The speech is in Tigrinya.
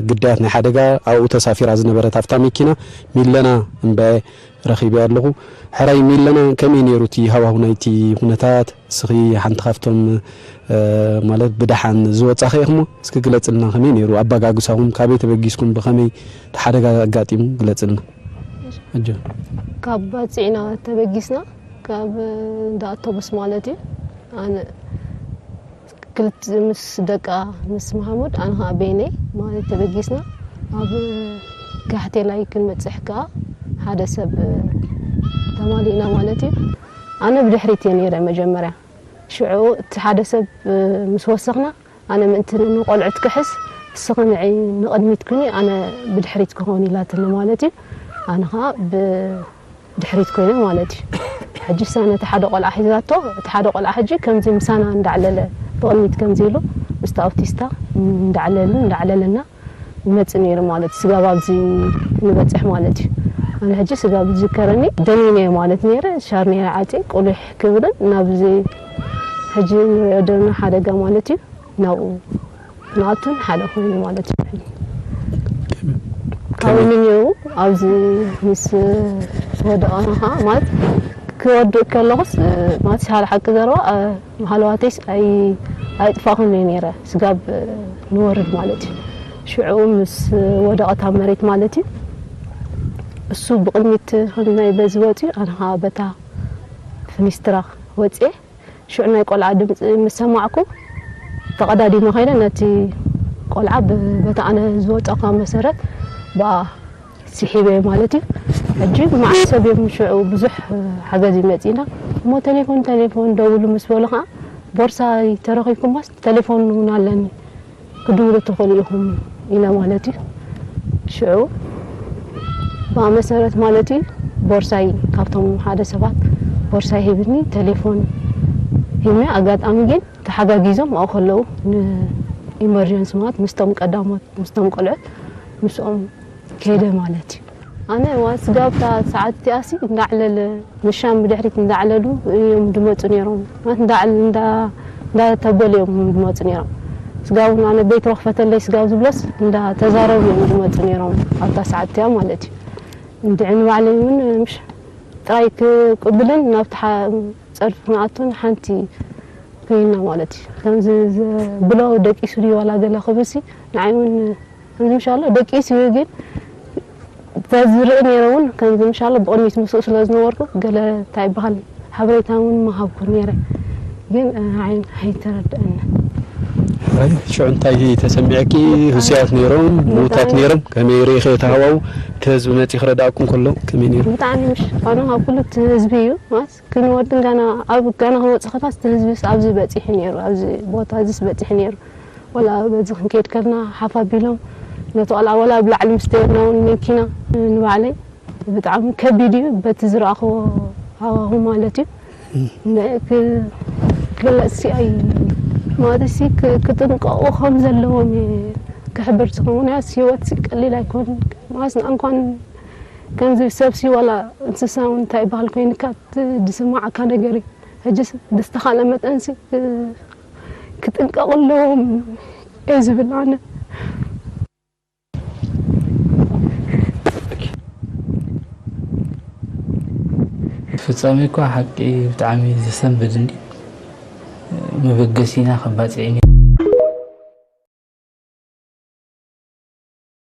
ግዳያት ናይ ሓደጋ ኣብኡ ተሳፊራ ዝነበረት ኣብታ መኪና ሚለና እምበኣየ ረኺበያ ኣለኹ። ሕራይ ሚለና፣ ከመይ ነይሩ እቲ ሃዋሁ ናይቲ ኩነታት? እስኺ ሓንቲ ካብቶም፣ እ፣ ማለት ብደሓን ዝወጻኺ ኢኽሞ፣ እስኪ ግለጽልና፣ ከመይ ነይሩ ኣበጋግሳኹም? ካበይ ተበጊስኩም? ብኸመይ እቲ ሓደጋ ኣጋጢሙ? ግለጽልና። ኣጆ። ካብ ባጽዕ ኢና ተበጊስና፣ ካብ እንዳ ኣውቶቡስ ማለት እዩ። ኣነ ክልተ ምስ ደቃ፣ ምስ መሃሙድ፣ ኣነ ኸዓ በይነይ ማለት ተበጊስና። ኣብ ጋሕቴላይ ክንበጽሕ ከኣ ሓደ ሰብ ተማሊእና ማለት እዩ። ኣነ ብድሕሪት እየ ነይረ መጀመርያ። ሽዑ እቲ ሓደ ሰብ ምስ ወሰኽና፣ ኣነ ምእንቲ ንቆልዑት ክሕዝ፣ እስኺ ንዒ ንቕድሚት ኩኒ፣ ኣነ ብድሕሪት ክኸውን ኢላትኒ ማለት እዩ። ኣነ ኸዓ ብድሕሪት ኮይነ ማለት እዩ። ሕጂ እሳ ነቲ ሓደ ቆልዓ ሒዛቶ፣ እቲ ሓደ ቆልዓ ሕጂ ከምዚ ምሳና እንዳዕለለ፣ ብቕድሚት ከምዚ ኢሉ ምስቲ ኣውቲስታ እንዳዕለሉ፣ እንዳዕለለና ይመጽእ ነይሩ ማለት እዩ። ስጋብ ኣብዚ ንበጽሕ ማለት እዩ። ኣነ ሕጂ ስጋብ ዝዝከረኒ ደኒነ ማለት ነይረ፣ ሻርኔ ዓጽየ፣ ቁሊሕ ክብልን ናብዚ ሕጂ ንሪኦ ዘለና ሓደጋ ማለት እዩ። ናብኡ ንኣቱን ሓደ ኮይኑ ማለት እዩ። ካብኡ ንኔሩ ኣብዚ ምስ ወደቐና ኸዓ ማለት ክወድእ ከለኹስ፣ እ፣ ማለት ሓደ ሓቂ ዘረባ፣ እ፣ ሃለዋተይስ ኣይ-፣ ኣይጥፋእኹን እየ ነይረ፣ ስጋብ፣ እ፣ ንወርድ ማለት እዩ። ሽዑ ምስ ወደቐት ኣብ መሬት ማለት እዩ። እሱ ብቕድሚት ክንደይ በዚ ወፂኡ፣ ኣነ ኸዓ በታ ፍኒስትራ ወፅየ። ሽዑ ናይ ቆልዓ ድምፂ ምስ ሰማዕኩ፣ ተቐዳዲመ ኸይደ ነቲ ቆልዓ ብ-፣ በቲ ኣነ ዝወፀእኳ መሰረት ብኣ ስሒበዮ ማለት እዩ። ሕጂ መዓት ሰብ እዮም ሽዑ ብዙሕ ሓገዝ እዩ መፂና። እሞ ቴሌፎን፣ ቴሌፎን ደውሉ ምስ በሉ ኸዓ፣ ቦርሳይ ተረኺብኩማስ ቴሌፎን እውን ኣለኒ፣ ክድውሉ ትኽእሉ ኢኹም ኢለ ማለት እዩ። ሽዑ ብኣ መሰረት ማለት እዩ፣ ቦርሳይ ካብቶም ሓደ ሰባት ቦርሳይ ሂብኒ፣ ቴሌፎን ሂብኒ። ኣጋጣሚ ግን ተሓጋጊዞም ኣብኡ ከለዉ ንኢመርጀንሲ ማለት ምስቶም ቀዳሞት፣ ምስቶም ቆልዑት ምስኦም ከይደ ማለት እዩ። ኣነ ዋ ስጋብ እታ ሰዓት እቲኣሲ እንዳዕለለ፣ ምሻም ብድሕሪት እንዳዕለሉ እዮም ዝመፁ ነይሮም። ማለት እንዳዕል-፣ እንዳ-፣ እንዳተበሉ እዮም ዝመፁ ነይሮም። ስጋብ እውን ኣነ ቤት ወኽፈተለይ ስጋብ ዝብሎስ እንዳተዛረቡ እዮም ዝመፁ ነይሮም ኣብታ ሰዓት እቲኣ ማለት እዩ። እንድዒ ንባዕለይ እውን ምሽ ጥራይ ክቅብልን ናብቲ ሓ-፣ ጸድፊ ክንኣቱን ሓንቲ ኮይና ማለት እዩ። ከምዚ ዝ-፣ ብሎ ደቂሱ ድዩ ዋላ ገለ ክብልሲ ንዓይ እውን ከምዚ ምሻሎ ደቂሱ እዩ፣ ግን ተዝርኢ ነይረ እውን ከምዚ ምሻሎ ብቕድሚት ምስኡ ስለ ዝነበርኩ ገለ እንታይ ይበሃል ሓበሬታ እውን ምሃብኩ ነይረ፣ ግን፣ እ፣ ኣይ-፣ ኣይተረድአኒ። ሕራይ፣ ሽዑ እንታይ ተሰሚዐኪ? ህሱያት ነይሮም፣ ምዉታት ብጣዕሚ። ነይሮም፣ ከመይ ርኢኺ እቲ ሃዋው? እቲ ህዝቢ መፂኡ ክረድኣኩም ከሎ ከመይ ነይሩ? ብጣዕሚ ምሽ-፣ ኣነ ካብ ኩሉ እቲ ህዝቢ እዩ፣ ማለት ክንወድን ጋና ኣብ ጋና ክንወጽእ ከለና እቲ ህዝቢ ኣብዚ በጺሑ ነይሩ፣ ኣብዚ ቦታ እዚስ በጺሑ ነይሩ። ወላ በዚ ክንከይድ ከለና ሓፍ ኣቢሎም ነቲ ቆልዓ ወላ ኣብ ላዕሊ ምስ ደየብና እውን መኪና ንባዕለይ ብጣዕሚ ከቢድ እዩ፣ በቲ ዝረኣኽዎ ሃዋሁ ማለት እዩ። ን-፣ ክ-፣ ክግለጽ ሲ ኣይ-፣ ማለት ሲ ክ-፣ ክጥንቀቑ ከም ዘለዎም እየ ክሕብር ዝኸውን። ያስ ህይወት ሲ ቀሊል ኣይኮን። ማለት እንኳን ከምዚ ሰብ ሲ ዋላ እንስሳ እውን እንታይ ይበሃል ኮይንካ ት-፣ ዝስማዓካ ነገር እዩ። ሕጅስ ብዝተኻለ መጠን ሲ ክ-፣ ክጥንቀቑ ኣለዎም እየ ዝብል ኣነ። ፍጻሜ እኳ ሓቂ ብጣዕሚ ዘሰንብድ እንዲ መበገሲና ከባጽዕኒ